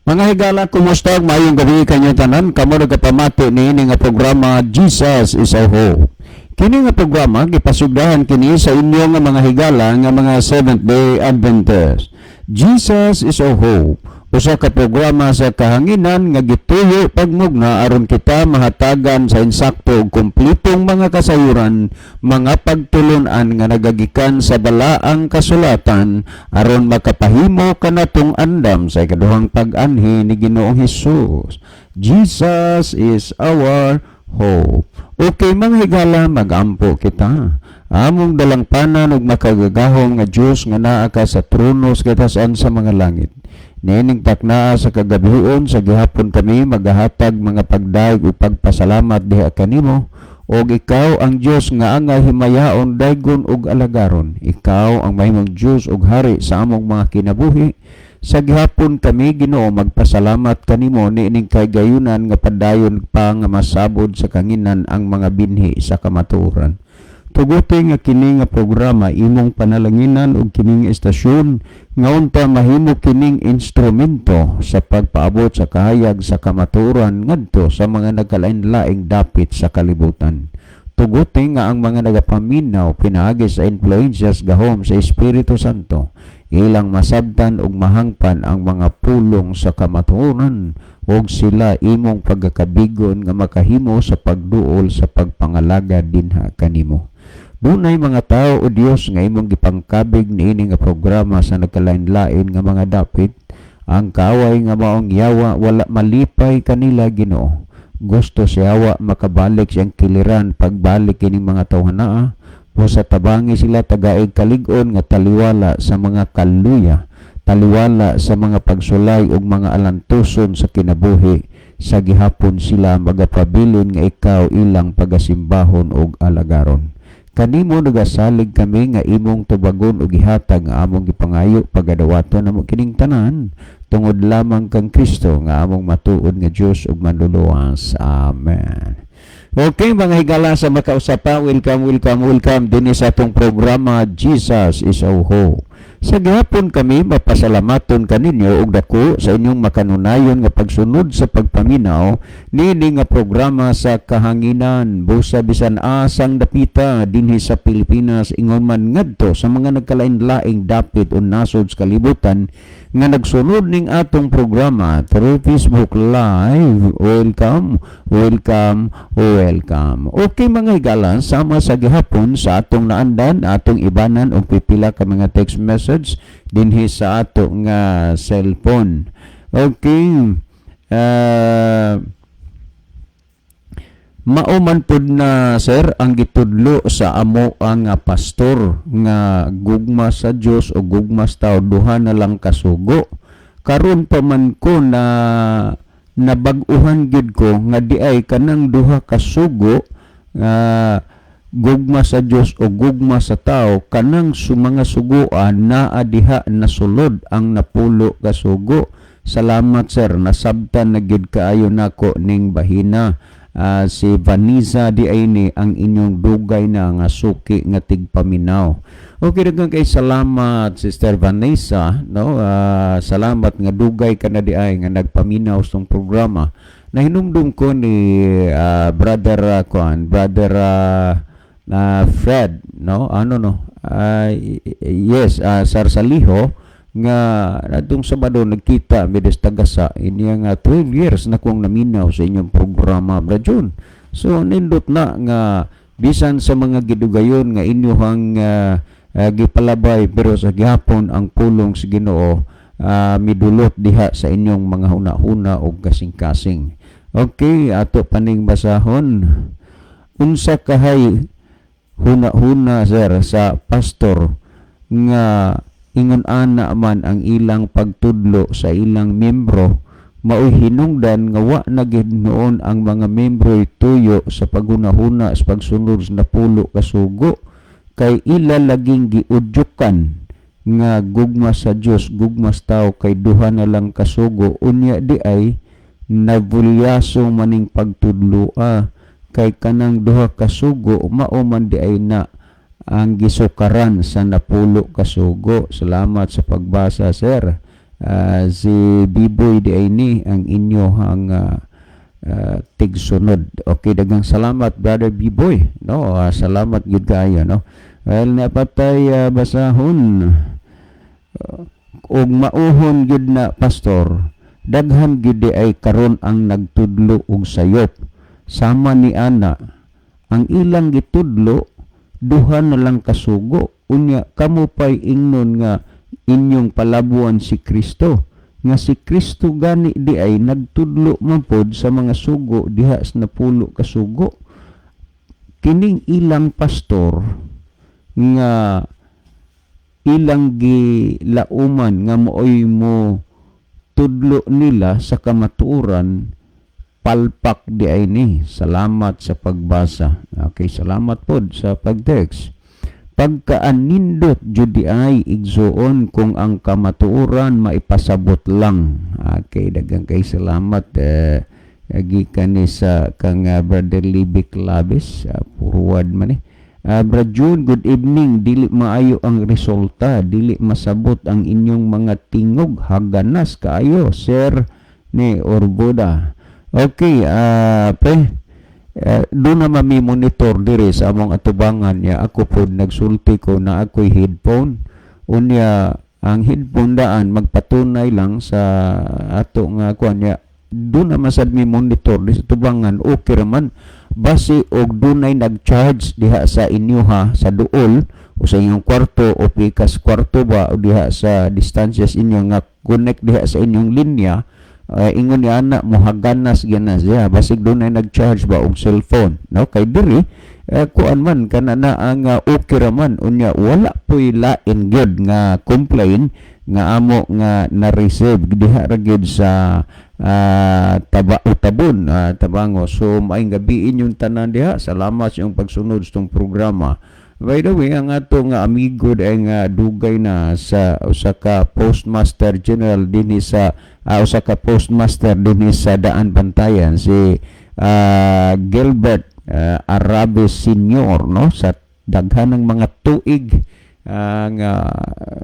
Mga higala, kumusta? Maayong gabi kanyo tanan. Kamo nagapamati niini nga programa, Jesus is Our Hope. Kini nga programa gipasugdahan kini sa inyo nga mga higala nga mga Seventh Day Adventist. Jesus is Our Hope. Usa ka programa sa kahanginan nga gituyo pagmugna aron kita mahatagan sa insakto ug kumplitong mga kasayuran, mga pagtulun-an nga nagagikan sa Balaang Kasulatan aron makapahimo kanatong andam sa ikaduhang pag-anhi ni Ginoong Hesus. Jesus is our hope. Okay, mga higala, magampo kita. Among dalangpanan ug makagagahom nga Dios nga naa ka sa trono sa katasan sa mga langit. Niining taknaa sa kagabion, sa gihapon kami magahatag mga pagdayeg ug pagpasalamat diha kanimo, og ikaw ang Dios nga angay himayaon, daygon ug alagaron. Ikaw ang mahimong Dios ug hari sa among mga kinabuhi. Sa gihapon kami, Ginoo, magpasalamat kanimo niining kaygayunan nga padayon pa nga masabod sa kanginan ang mga binhi sa kamatuoran. Tuguti nga kini nga programa imong panalanginan ug kining estasyon nga unta mahimo kining instrumento sa pagpaabot sa kahayag sa kamatuoran ngadto sa mga nagkalain-laing dapit sa kalibutan. Tuguti nga ang mga nagapaminaw, pinaagi sa influensyas gahom sa Espiritu Santo, ilang masabtan ug mahangpan ang mga pulong sa kamatuoran ug sila imong pagkakabigon nga makahimo sa pagduol sa pagpangalaga dinha kanimo. Dunay mga tao, o Dios, nga imong gipangkabig niini nga programa sa nagkalain-lain nga mga dapit. Ang kaaway nga maong yawa wala malipay kanila, Ginoo. Gusto si yawa makabalik siyang kiliran pagbalik kining mga tawhanaa o sa tabangi sila tagaig kalig-on nga taliwala sa mga kaluya, taliwala sa mga pagsulay ug mga alantuson sa kinabuhi. Sa gihapon sila magapabilin nga ikaw ilang pagasimbahon ug alagaron. Kanimo nagasalig kami nga imong tubagon ug ihatag ang among gipangayo. Pagadawaton namo kining tanan tungod lamang kang Kristo nga among matuod nga Dios ug Manluluwas. Amen. Okay, mga higala sa makausapa, welcome, welcome, welcome dinhi sa atong programa, Jesus is Our Hope. Sa gihapon kami mapasalamaton kaninyo og dako sa inyong makanunayon nga pagsunod sa pagpaminaw niini nga programa sa kahanginan, busa bisan asang dapita dinhi sa Pilipinas, ingon man ngadto sa mga nagkalain-laing dapit o nasod sa kalibutan nga nagsunod ning atong programa through Facebook Live. Welcome, welcome, welcome. Okay, mga higala, sama sa gihapon sa atong naandan, atong ibanan og pipila ka mga text message dinhi sa ato nga cellphone. Okay. Mao man pud na, sir, ang gitudlo sa amo ang nga pastor nga gugma sa Dios o gugma sa tao, duha na lang kasugo. Karon pa man ko na nabag-uhan gyud ko nga di ay kanang duha kasugo nga gugma sa Dios o gugma sa tao, kanang su mga suguan naa diha nasulod ang 10 kasugo. Salamat, sir, nasabtan na gyud kaayo nako ning bahina. Si Vanessa di ay ni ang inyong dugay na nga suki nga tigpaminaw. Okay, daghang kay salamat, Sister Vanessa, no? Salamat nga dugay ka na di ay nga nagpaminaw sa programa. Nahinumdum ko ni brother kuan, brother na Fred, no? Ano, no? Yes, Sarsaliho nga adtong Sabado nagkita mi des Tagasa, inya nga 12 years na kong naminaw sa inyong programa, Brad Jun. So nindot na nga bisan sa mga gidugayon nga inyuhang gipalabay, pero sa gihapon ang pulong sa Ginoo midulot diha sa inyong mga huna-huna ug kasing-kasing. Okay, ato paning basahon. Unsa kahay huna-huna, sir, sa pastor nga ingon ana man ang ilang pagtudlo sa ilang membro, maoy hinungdan nga wa na gid noon ang mga membro tuyo sa paghunahuna sa pagsunod sa 10 kasugo, kay ila laging giudyukan nga gugma sa Dios, gugma sa tao, kay duha na lang kasugo? Unya di ay nabulyaso maning pagtudloa kay kanang duha kasugo mao man di ay na ang gisukaran sa 10 kasugo. Salamat sa pagbasa, sir. Si Biboy diay ni ang inyo ang tigsunod. Okay, daghang salamat, Brother Biboy, no? Salamat gyud kaayo, no? Well, napatay basahon. Ug mauhon gyud na, Pastor, daghan gyud di ay karon ang nagtudlo og sayop. Sama ni ana, ang ilang gitudlo duha na lang kasugo. Unya kamo pay ingnon nga inyong palabuan si Kristo, nga si Kristo gani di ay nagtudlo man pod sa mga sugo diha sa 10 ka sugo. Kining ilang pastor nga ilang gilauman nga mooy mo tudlo nila sa kamatuoran, palpak di ay ni. Salamat sa pagbasa. Okay, salamat pod sa pag-text. Pagkaanindot jud di ay, igsuon, kung ang kamatuoran maipasabot lang. Okay, daghang kay salamat, gikan ni sa kang Brother Libik Labis, forward man ni. Brad June, good evening. Dili maayo ang resulta, dili masabot ang inyong mga tingog. Haganas kaayo, Sir ni Orboda. Okay, pre, doon na mami monitor diri sa among atubangan niya. Ako po nagsulti ko na ako'y headphone. Unya, ang headphone daan magpatunay lang sa ato nga kuan niya. Doon na masad mi monitor di sa tubangan, okay raman. Basi og dunay nag-charge diha sa inyo ha, sa duol o sa inyong kwarto o pikas kwarto ba o diha sa distansyas inyo nga connect diha sa inyong linya, ingon ni ana mohaganas gyud siya, basig dunay nag-charge ba og cellphone, no? Kay diri kuan man kana na ang okay ra man. Unya wala poy lain gyud nga complain nga amo nga na-receive diha ra gyud sa taba Tabon, Tabango. So maayong gabi inyong tanan diha. Salamat sa inyong pagsunod sa itong programa. By the way, ang ato nga amigo ay nga dugay na sa usa ka postmaster general dinhi sa usa ka postmaster dinhi sa Daan Bantayan, si Gilbert Arabe Senior, no, sa daghan ng mga tuig nga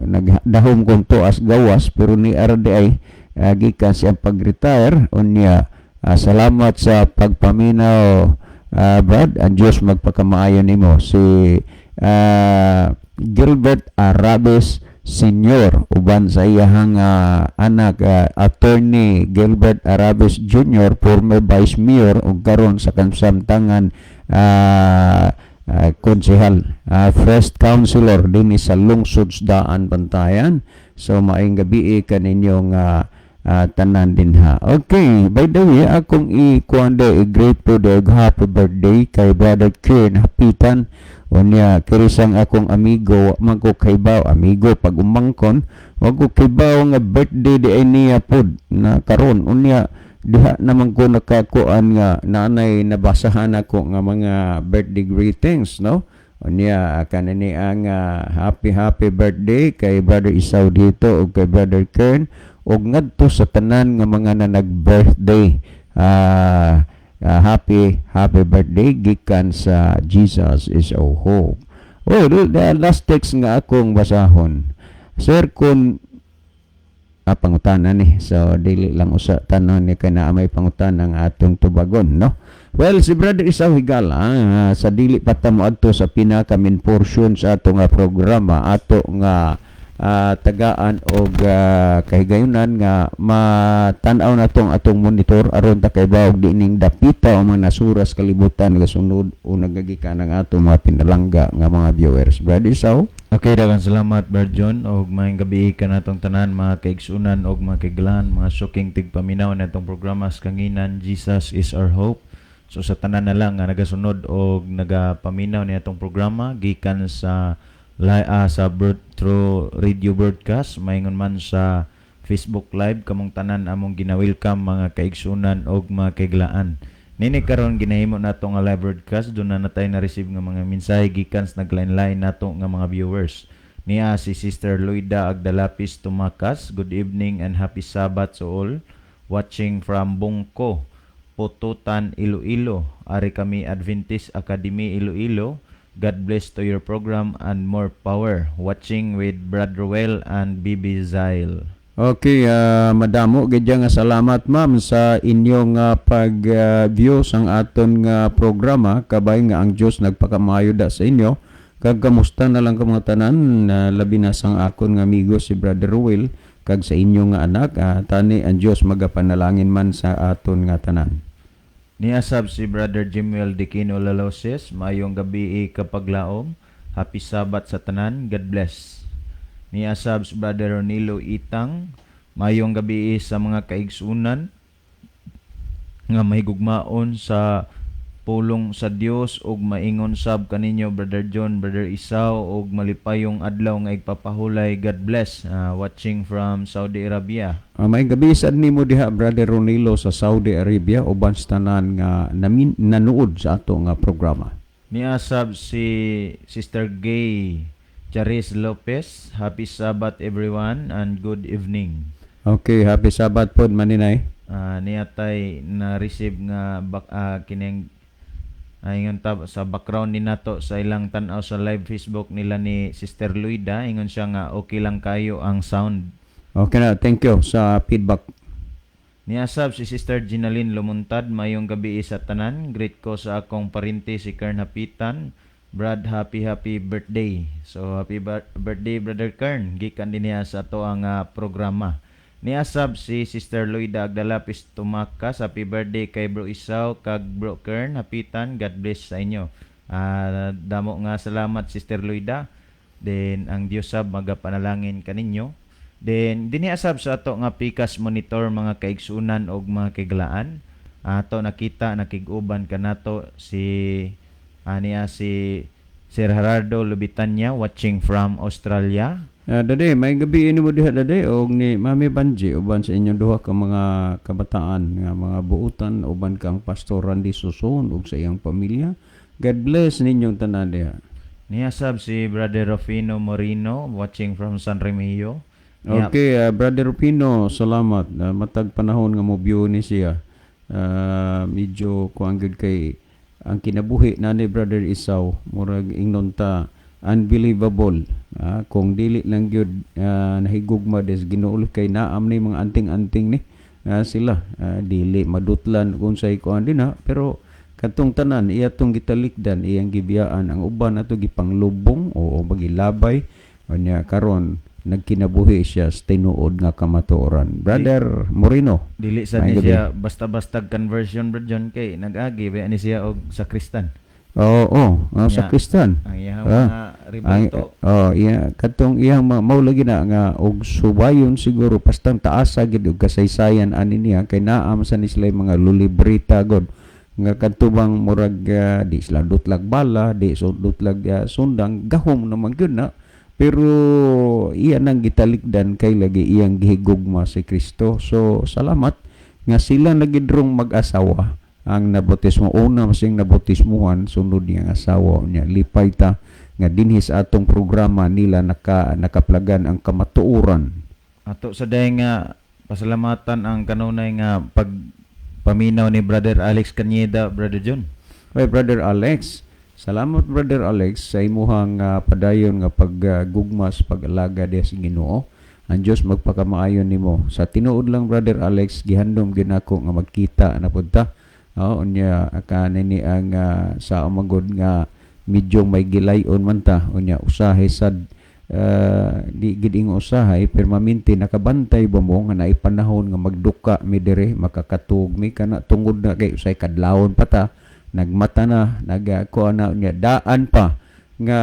nagdahom kong tuas gawas, pero ni RDI gikan siyang pag-retire. Unya salamat sa pagpaminaw, Brad. Ang Diyos magpakamaayo nimo. Si Gilbert Arabes Senior uban sa iyahang anak, Attorney Gilbert Arabes Jr., former Vice Mayor ug karon sa kasamtangan konsehal, first councilor dinhi sa lungsod sa Daan Bantayan. So maayong gabi kaninyong tanan dinha. Okay, by the way, akong i-kuan i-greet po de happy birthday kay Brother Kern Hapitan. Unya kirisang akong amigo, wa man ko kaybaw, amigo pag umangkon, wa ko kaybaw nga birthday di ay niya pod na karon. Unya diha naman ko nakakuan nga naanay nabasahan ako nga mga birthday greetings, no? Unya kanini ang happy happy birthday kay Brother Isaw dito ug kay Brother Kern ug ngadto sa tanan nga mga na nag-birthday. Happy happy birthday gikan sa Jesus is Our Hope. Oh, the last text nga akong basahon. Sir, kung pangutana ni. So dili lang usa tanon ni kay naa may pangutana nga atong tubagon, no? Well, si Brother Isaw Higala, sa dili pa ta moadto sa pinaka main portion sa ato nga programa, ato nga tagaan og kahigayunan nga matan-aw natong atong monitor aron ta kay og di ning dapita o mga nasuras kalibutan gasunod o nagagikan ang ato mga pinalangga nga mga viewers. Brother Isaw. Okay, daghang salamat, Brad John, og maayong gabi kanatong tanan, mga kaigsunan og mga kaiglahan, mga suking tigpaminaw natong programa sa kanginan Jesus is Our Hope. So sa tanan na lang nga nagasunod og nagapaminaw ni atong programa gikan sa through radio broadcast, maingon man sa Facebook Live, kamong tanan among gina-welcome, mga kaigsunan og mga kaiglaan. Nini karon ginahimo nato nga live broadcast, doon na natay na-receive nga mga mensahe gikan sa naglain-lain nato nga mga viewers. Niya si Sister Loida Agdalapis Tumakas, good evening and happy Sabbath to all. Watching from Bungko, Pototan, Iloilo. Ari kami Adventist Academy Iloilo. God bless to your program and more power. Watching with Brad Ruel and Bibi Zail. Okay, madamo gid nga salamat, ma'am, sa inyong pag-view sang aton nga programa. Kabay nga ang Dios nagpakamaayo da sa inyo. Kag kamusta na lang ka mga tanan, labi na sang akon nga amigo si Brother Ruel kag sa inyong nga anak. Tani ang Dios magapanalangin man sa aton nga tanan. Niasab si Brother Jimuel Diquino Laloses, maayong gabi kapaglaom. Happy Sabbath sa tanan. God bless. Niasab si Brother Ronilo Itang, maayong gabi sa mga kaigsunan nga mahigugmaon sa pulong sa Dios ug maingon sab kaninyo, Brother John, Brother Isaw, ug malipayong adlaw nga igpapahulay. God bless. Watching from Saudi Arabia. May gabi sad nimo diha, Brother Ronilo, sa Saudi Arabia, uban sa tanan nga namin nanuod sa ato nga programa. Niasab si Sister Gay Charis Lopez. Happy Sabbath, everyone, and good evening. Okay, happy Sabbath pod, maninay. Niatay na receive nga kining ingon ta sa background ni nato sa ilang tan-aw sa live Facebook nila ni Sister Luida, ingon siya nga okay lang kayo ang sound. Okay na, thank you sa feedback. Niasab si Sister Ginaline Lumuntad, mayong gabi sa tanan. Greet ko sa akong parinti si Kern Hapitan. Brad, happy happy birthday. So happy birthday, Brother Kern, gikan din niya sa ato ang programa. Niasab si Sister Loida Agdalapis Tumakas, happy birthday kay Bro Isaw kag Bro Kern Hapitan. God bless sa inyo. Damo nga salamat, Sister Loida. Then ang Dios sab magapanalangin kaninyo. Then dinhi asab sa ato nga Pikas monitor, mga kaigsunan og mga kaiglaan. Ato nakita nakig-uban kanato si aniya si Sir Gerardo Lubitanya, watching from Australia. Dade, may gabi ini mo diha, dade, og ni Mami Banji uban sa inyong duha ka mga kabataan nga mga buutan, uban kang Pastor Randy Suson ug sa iyang pamilya. God bless ninyong tanan diha. Niasab si Brother Rufino Morino, watching from San Remigio. Niya, Okay, Brother Rufino, salamat. Matag panahon nga mo view ni siya. Medyo kuang gyud kay ang kinabuhi na ni Brother Isaw, murag ingnon ta unbelievable. Kung dili lang gyud nahigugma des Ginoo kay naam ni mga anting-anting ni sila. Dili madutlan kung say kuan din ha, pero katong tanan iya tong gitalikdan, iyang gibiyaan ang uban ato gipanglubong o magilabay. Unya karon nagkinabuhi siya sa tinuod nga kamatuoran. Brother Morino. Dili sad ni Maayong gabi. Siya basta-basta conversion, Brother John, kay nag-agi ba ni siya og sakristan. Oo, oh, sa Nya, Kristan. ang iyang mga Ang rebulto. Oh, iya katong iyang mga mao lagi na nga og subayon siguro pastang taasa gid og kasaysayan ani niya kay naam sa ni sila yung mga lulibrita god nga kadto bang murag di sila dutlag bala, di so dutlag sundang gahom naman gyud na, pero iya nang gitalikdan kay lagi iyang gihigugma si Kristo. So salamat nga sila nagidrong mag-asawa ang nabautismo, una masing nabautismuhan, sunod niyang asawa niya. Lipay ta nga dinhi sa atong programa nila nakaplagan ang kamatuoran. Ato sa day nga pasalamatan ang kanunay nga pag paminaw ni Brother Alex Cañeda, Brother John. Hey, Brother Alex, salamat, Brother Alex, sa imuhang padayon nga paggugma sa pag-alaga diha sa Ginoo. Ang Dios magpakamaayo nimo. Sa tinuod lang, Brother Alex, gihandom gyud nako nga magkita na pud ta. Oh, unya kanini ang sa umagod nga medyo may gilayon man ta, unya usahay sad di gid ingo usahay permanente nakabantay ba mo nga naay panahon nga magduka mi diri, makakatug mi kana tungod na kay usay kadlawon pa ta, nagmata na nagakuha na unya daan pa nga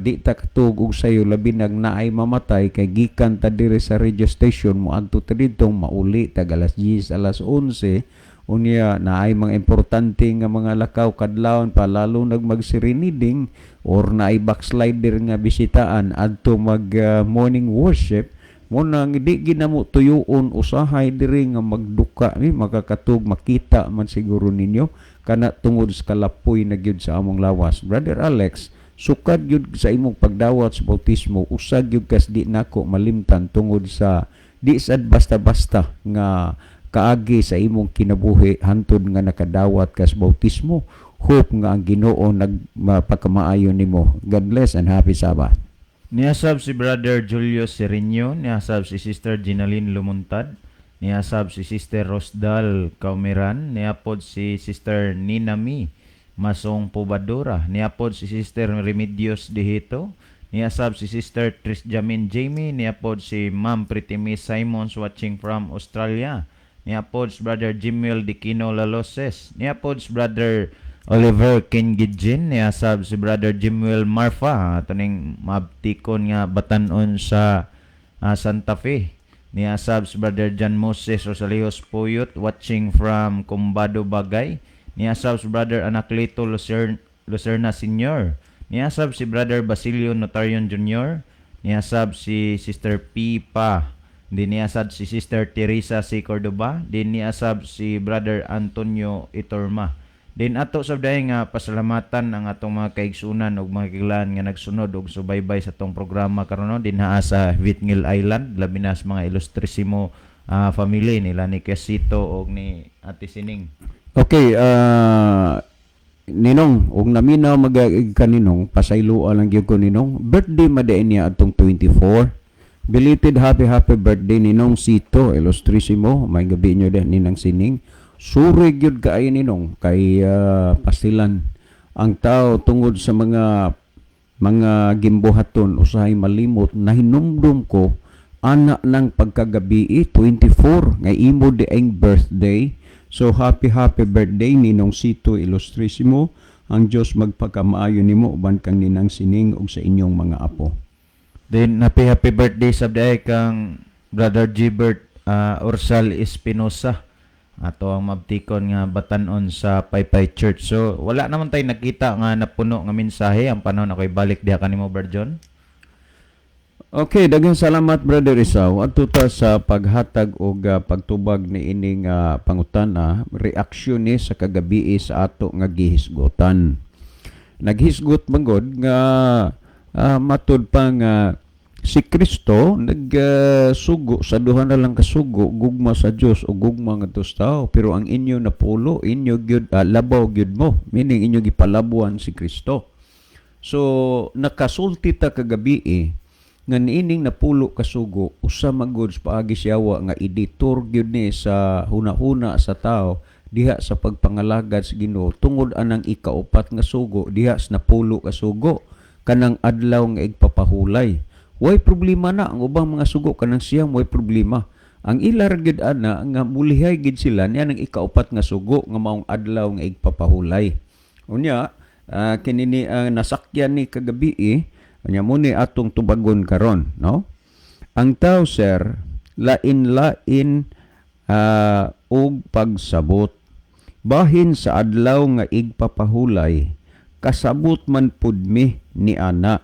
di ta katug og sayo, labi nag naay mamatay kay gikan ta diri sa radio station, moadto ta didto, mauli tag alas 10, alas 11. Unya naay mga importante nga mga lakaw kadlawon pa, lalo nag magsiriniding or naay backslider nga bisitaan adto mag morning worship mo nang di ginamo tuyuon usahay diri nga magduka mi makakatug, makita man siguro ninyo kana tungod sa kalapoy na gyud sa among lawas. Brother Alex, sukad gyud sa imong pagdawat sa bautismo, usa gyud kas di nako malimtan tungod sa di sad basta-basta nga kaagi sa imong kinabuhi hantod nga nakadawat kas bautismo. Hope nga ang Ginoo nagmapakamaayo nimo. God bless and happy Sabbath. Niasab si Brother Julio Sereno, niasab si Sister Ginaline Lumuntad, niasab si Sister Rosdal Kaumeran, niapod si Sister Ninami Masong Pubadura, niapod si Sister Remedios Dihito, niasab si Sister Tris Jamin Jamie, niapod si Ma'am Pretty Miss Simons watching from Australia, niapod si Brother Jimuel Dikino Laloses, niapod si Brother Oliver Kingidjin, niasab si Brother Jimuel Marfa, ato ning mabtikon nga batanon sa Santa Fe. Niasab si Brother John Moses Rosalios Puyot watching from Combado, Bagay. Niasab si Brother Anacleto Lucerna Sr. Niasab si Brother Basilio Notarion Jr. Niasab si Sister Pipa. Di niasab si Sister Teresa C. Cordoba. Di niasab si Brother Antonio Itorma. Din ato sa dayon nga pasalamatan ang atong mga kaigsunan ug mga kiglaan nga nagsunod og subaybay sa atong programa karon, no, dinha sa Vitngil Island, labi na sa mga ilustrisimo family nila ni Quesito og ni Ate Sining. Okay, Ninong, ug naminaw mag ka Ninong, pasayloa lang gyud ko, Ninong. Birthday man diay niya atong 24. Belated happy happy birthday, Ninong Sito, Ilustrisimo. May gabi niyo din, Ninang Sining. Suri gyud kaayo, Ninong, kay pasilan ang tao tungod sa mga gimbuhaton usahay malimot. Nahinumdum ko ana ng pagkagabi 24 nga imo di ang birthday. So happy happy birthday, Ninong Sito Ilustrisimo. Ang Dios magpakamaayo nimo uban kang Ninang Sining ug sa inyong mga apo. Then happy happy birthday sab diay kang Brother Gilbert Ursal Espinosa, ato ang mabtikon nga batanon sa Paypay Church. So wala naman tayo nakita nga napuno nga mensahe. Ang panahon ako'y balik diha kanimo, Brother John. Okay, daghang salamat, Brother Isaw. Adto ta sa paghatag og pagtubag ni ining pangutana, reaksyon ni sa kagabi sa ato nga gihisgutan. Naghisgot manggod nga matud pa nga si Kristo nagsugo sa duha na lang kasugo, gugma sa Dios o gugma ngadto sa tao, pero ang inyo napulo inyo gyud labaw gyud mo, meaning inyo gipalabuan si Kristo. So nakasulti ta kagabi nga niining napulo kasugo usa magod sa paagi siyawa nga i-detour gyud ni sa hunahuna sa tao diha sa pagpangalagad sa Ginoo tungod anang ikaupat nga sugo diha sa napulo kasugo, kanang adlaw nga igpapahulay. Way problema na ang ubang mga sugo, kanang siyam way problema. Ang ila ra gyud ana nga mulihay gid sila niya ang ikaupat nga sugo nga maong adlaw nga igpapahulay. Unya kini ni nasakyan ni kagabi unya mo ni atong tubagon karon, no? Ang tao, sir, lain-lain og pagsabot. Bahin sa adlaw nga igpapahulay, kasabot man pud mi ni ana.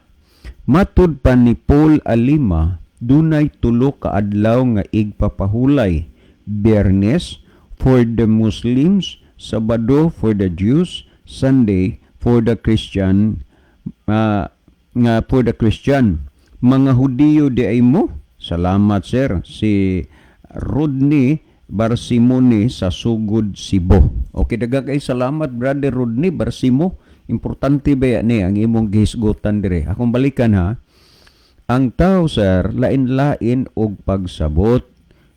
Matud pa ni Paul Alima, dunay tulo ka adlaw nga igpapahulay. Biyernes for the Muslims, Sabado for the Jews, Sunday for the Christian nga for the Christian. Mga Hudiyo di ay mo. Salamat, sir. Si Rodney Barsimone sa Sugod, Cebu. Okay, daghang kay salamat, Brother Rodney Barsimo. Importante ba yan ni ang imong gihisgutan dire. Akong balikan ha. Ang tao, sir, lain-lain og pagsabot.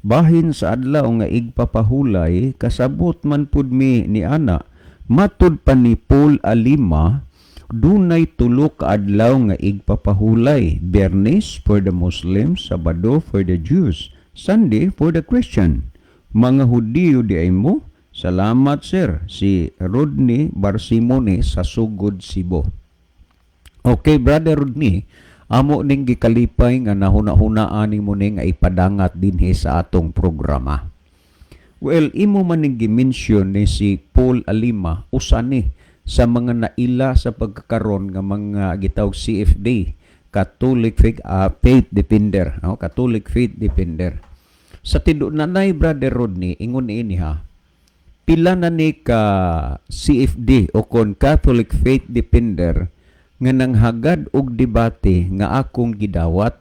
Bahin sa adlaw nga igpapahulay, kasabot man pud mi ni ana. Matud pa ni Paul Alima, dunay tulo ka adlaw nga igpapahulay. Biyernes for the Muslims, Sabado for the Jews, Sunday for the Christian. Mga Hudiyo di ay mo. Salamat, sir. Si Rodney Barsimone sa Sugod, Cebu. Okay, Brother Rodney, amo ning gikalipay nga nahuna-hunaan nimo ni nga ipadangat dinhi sa atong programa. Well, imo man ning gi-mention ni si Paul Alima, usa ni sa mga naila sa pagkakaron nga mga gitawag CFD, Catholic Faith Defender, no? Catholic Faith Defender. Sa tinud-anay, Brother Rodney, ingon ni ha, pila na ni ka CFD o kon Catholic Faith Defender nga nanghagad og debate nga akong gidawat.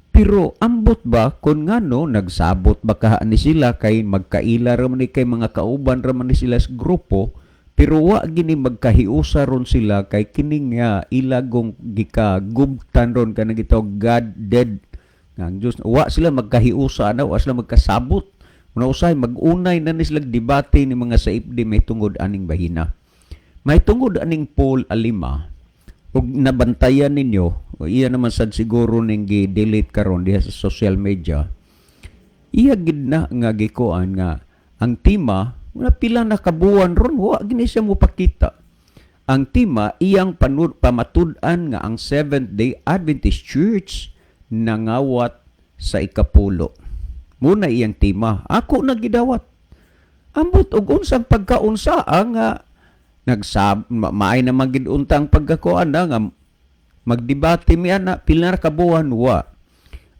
Pero ambot ba kung ngano nagsabot ba kaha ni sila kay magkaila ra man ni, kay mga kauban ra man ni sila sa grupo, Pero wa gini magkahiusa ron sila kay kini nga ilagong gikagubtan ron kanang gitawag God dead nga ang Diyos, wa sila magkahiusa na, wa sila magkasabot. Una usahay mag-unay na ni sila debate ni mga sa IPD may tungod aning bahina. May tungod aning Paul Alima ug nabantayan ninyo o iya naman sad siguro ning gi-delete karon diha sa social media, iya gid na nga gikuan nga ang tema wala pila na kabuan ron, wa gini siya mopakita ang tema, iyang pamatud-an nga ang Seventh Day Adventist Church nangawat sa ikapulo. Muna iyang tema, ako na gidawat. Ambot og unsang pagkaunsa ang nagsab maay na gid unta ang pagkakuan na nga magdebate mi ana pila na kabuan, wa.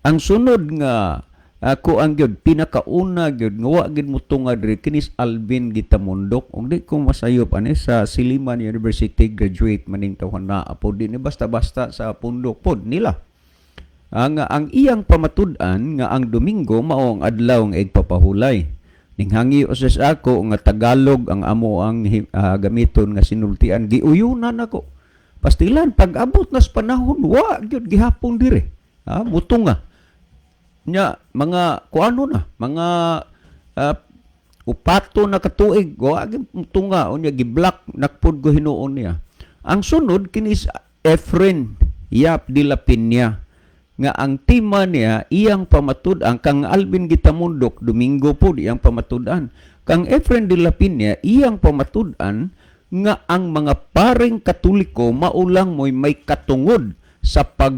Ang sunod nga ako ang gyud pinakauna gyud nga wa gyud motunga diri kinis Alvin Gitamundok. Ug di ko masayop ani sa Silliman University graduate maning tawhan na apo di ni basta-basta sa pundok pod nila. Ang iyang pamatud-an nga ang Domingo mao ang adlaw nga igpapahulay. Ninghangyo sa ako nga Tagalog ang amo ang gamiton nga sinultian, giuyunan ako. Pastilan pag abot nas panahon, wa gyud gihapon dire. Ha, mutunga nya mga kuano na mga upato na katuig, wa gyud mutunga. Unya gi-block nakpud ko hinuon niya. Ang sunod kini si Efren Yap de la Peña nga ang tema niya, iyang pamatud-an kang Alvin Gitamundok, Domingo po iyang pamatud-an. Kang Efren de la Peña, iyang pamatud-an nga ang mga paring Katoliko maulang mo'y may katungod sa pag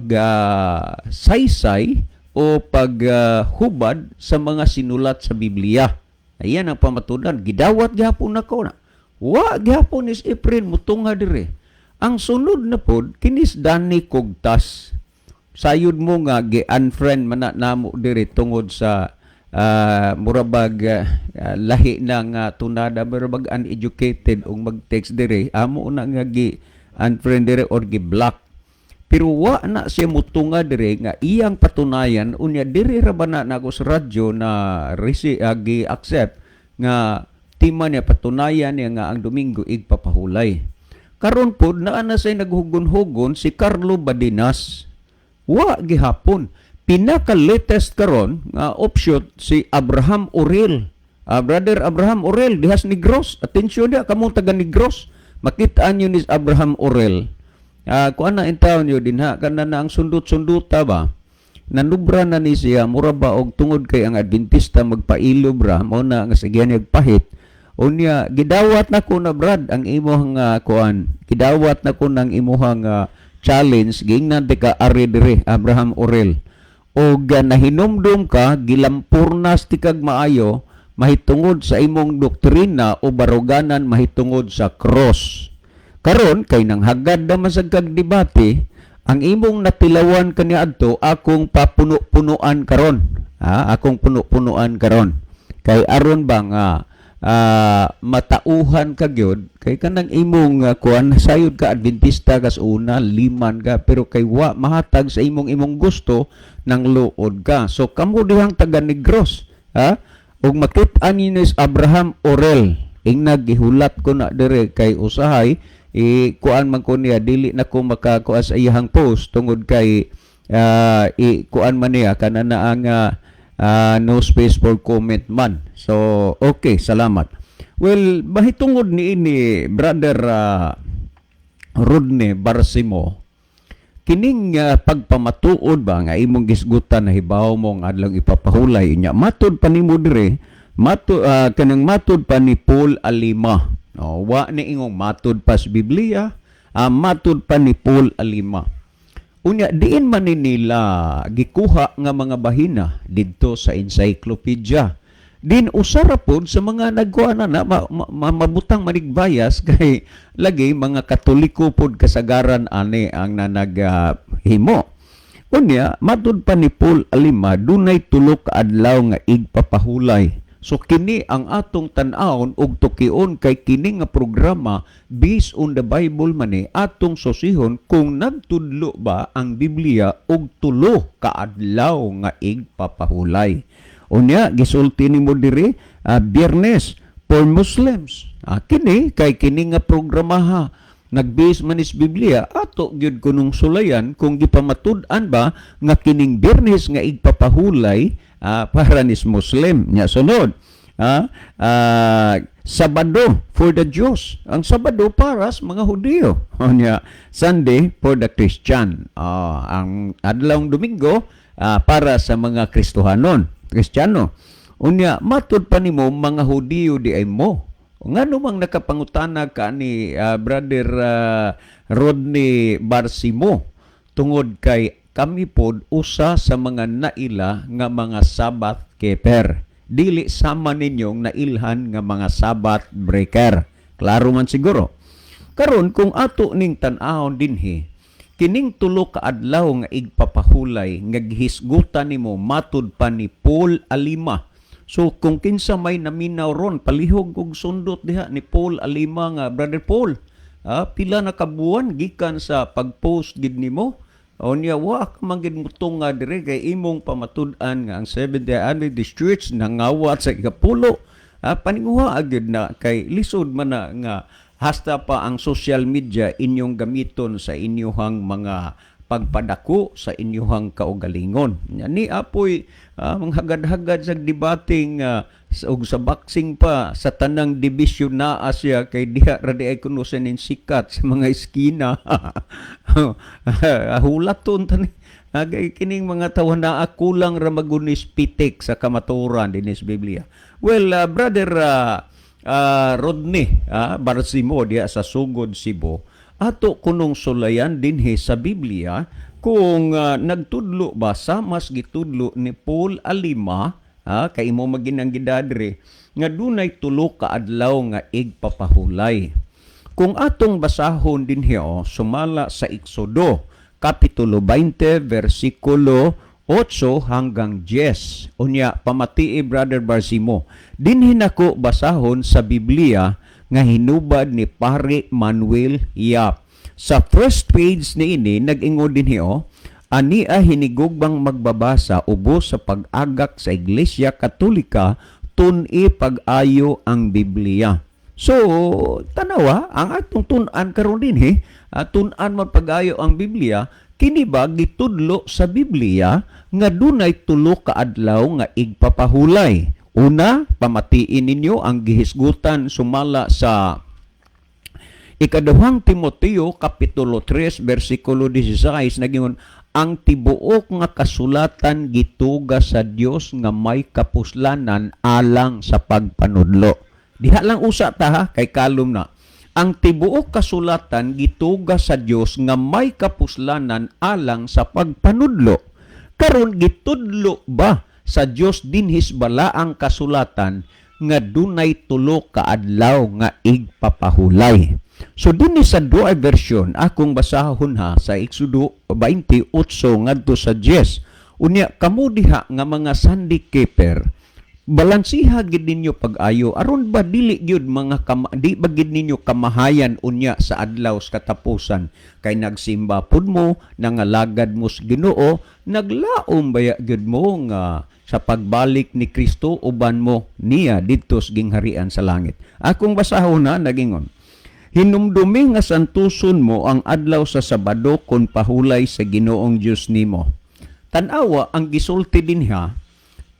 saysay o paghubad sa mga sinulat sa Biblia. Ayan ang pamatudan. Gidawat gihapon nako na. Wa gihapon is Efren mutunga dire. Ang sunod na pod kinis Danny Cogtas. Sayod mo nga gi-unfriend man na namo diri tungod sa murabag lahi na nga tunada, murabag uneducated ug mag-text diri, amo na nga gi unfriend diri or gi-block. Pero wa na siya mutunga dire nga iyang patunayan. Unya diri ra ba na nako sa radyo na gi-accept nga tema niya, patunayan niya nga ang Domingo igpapahulay. Karon pod naa na say naghugon-hugon si Carlo Badinas. Wa gihapon. Pinaka latest karon nga offshoot si Abraham Orel. Brother Abraham Orel dihas Negros. Atensyon dia kamong taga Negros. Makita niyo ni Abraham Orel. Kuan na intaon niyo dinha kana na ang sundot-sunduta ba? Nanubra na ni siya, mura ba og tungod kay ang Adventista magpailob ra mao na nga sige niya pahit. Unya gidawat na ko na, brad, ang imong kuan. Gidawat na ko ng imuhang challenge. Giingnan di ka ari dire, Abraham Orel. Og nahinumdum ka, gilampurnas ti kag maayo mahitungod sa imong doktrina o baruganan mahitungod sa cross. Karon kay nang hagad na man sad kag debate, ang imong natilawan kaniadto akong papuno-punuan karon. Ha, akong puno-punuan karon. Kay aron ba nga matauhan ka gyud kay kanang imong kuan, sayod ka Adventista kas una, liman ka, pero kay wa mahatag sa imong imong gusto nang luod ka. So kamo dihang taga Negros, ha? Ug makit-an ni Abraham Orel, ingna gihulat ko na dire kay usahay i kuan man ko niya, dili na ko makakuha sa iyahang post tungod kay i kuan man niya kana na ang no space for comment man. So okay, salamat. Well, mahitungod ni ini Brother Rodney Barcimo, kining pagpamatuod ba nga imong gisgutan na hibaw mo ang adlaw ipapahulay nya matud pa nimo dire, matu kanang matud pa ni Paul Alima. No, wa ni ingong matud pa sa Biblia, matud pa ni Paul Alima. Unya diin man ni nila gikuha nga mga bahina? Didto sa encyclopedia din. Usara pod sa mga nagkuha na, na mabutang manigbayas kay lagi mga Katoliko pod kasagaran ani ang nanaghimo. Unya matud pa ni Paul Alima, dunay tulo ka adlaw nga igpapahulay. So kini ang atong tan-awon ug tukion kay kini nga programa based on the Bible man ni atong susihon kung nagtudlo ba ang Biblia og tulo ka adlaw nga igpapahulay. Unya gisulti nimo diri, Biyernes for Muslims. Ah, kini kay kini nga programa ha, nagbase man is Biblia, ato gyud kunong sulayan kung gipamatud-an ba nga kining Biyernes nga igpapahulay para nis Muslim. Nya sunod, Sabado for the Jews. Ang Sabado para sa mga Hudiyo. Nya Sunday for the Christian. Ang adlawng Domingo para sa mga Kristohanon, Kristiyano. Unya matud pa nimo mga Hudiyo di ay mo. Ngano mang nakapangutana ka ni Brother Rodney Barcimo? Tungod kay kami pod usa sa mga naila nga mga Sabbath keeper. Dili sama ninyong nailhan nga mga Sabbath breaker. Klaro man siguro. Karon kung ato ning tan-awon dinhi, kining tulo ka adlaw nga igpapahulay nga gihisgutan nimo matud pa ni Paul Alima. So kung kinsa may naminaw ron, palihog og sundot diha ni Paul Alima nga Brother Paul. Pila na kabuan gikan sa pag-post gid nimo. O niya, wa ka man gid mutong nga dire kay imong pamatud-an nga ang Seventh Day Adventist Church nangawat sa ikapulo. Paninguha agad na kay lisod man na nga hasta pa ang social media inyong gamiton sa inyuhang mga pagpadako sa inyuhang kaugalingon. Ni apoy mga hagad-hagad sa debating ug sa boxing pa sa tanang division naa siya kay diha ra di ay kuno siya nin sikat sa mga eskina. Hulaton tani. Agay kining mga tawo naa kulang ra magunis pitik sa kamatuoran dinis Biblia. Well, Brother Rodney Barcimo diha sa Sugod, Cebu, ato kunong sulayan dinhi sa Biblia kung nagtudlo ba sa mas gitudlo ni Paul Alima, kay imo maginang gidadre nga dunay tulo ka adlaw nga igpapahulay. Kung atong basahon dinhi oh, sumala sa Exodo kapitulo 20 versikulo 8 hanggang 10. Unya pamatii, Brother Barcimo. Dinhi nako basahon sa Biblia nga hinubad ni Pare Manuel Yap. Sa first page niini nag-ingon dinhi oh, ania hinigugbang magbabasa ubos sa pag-agak sa Iglesia Katolika, tun-i pag-ayo ang Biblia. So, tanawa, ang atong tun-an karon dinhi, tun-an man pag-ayo ang Biblia, kini ba gitudlo sa Biblia nga dunay tulo ka adlaw nga igpapahulay? Una, pamatiin ninyo ang gihisgutan sumala sa Ikaduhang Timoteo kapitulo 3 bersikulo 16, nagingon ang tibuok nga kasulatan gituga sa Dios nga may kapuslanan alang sa pagpanudlo. Diha lang usa ta ha, kay kalom na. Ang tibuok kasulatan gituga sa Dios nga may kapuslanan alang sa pagpanudlo. Karon gitudlo ba sa Dios dinhis balaang kasulatan nga dunay tulo ka adlaw nga igpapahulay? So dinhi sa Douay Version akong basahon ha, sa Exodo 28 ngadto sa 10. Unya kamo diha nga mga Sunday keeper, balansiha gid ninyo pag-ayo aron ba dili gyud mga di ba gid ninyo kamahayan unya sa adlaw sa katapusan kay nagsimba pud mo, nangalagad mo sa Ginoo, naglaom baya gyud mo nga sa pagbalik ni Kristo uban mo niya didto sa gingharian sa langit. Akong basahon na, nagingon, "Hinumdumi nga santuson mo ang adlaw sa Sabado kon pahulay sa Ginoong Dios nimo." Tan-awa ang gisulti dinha,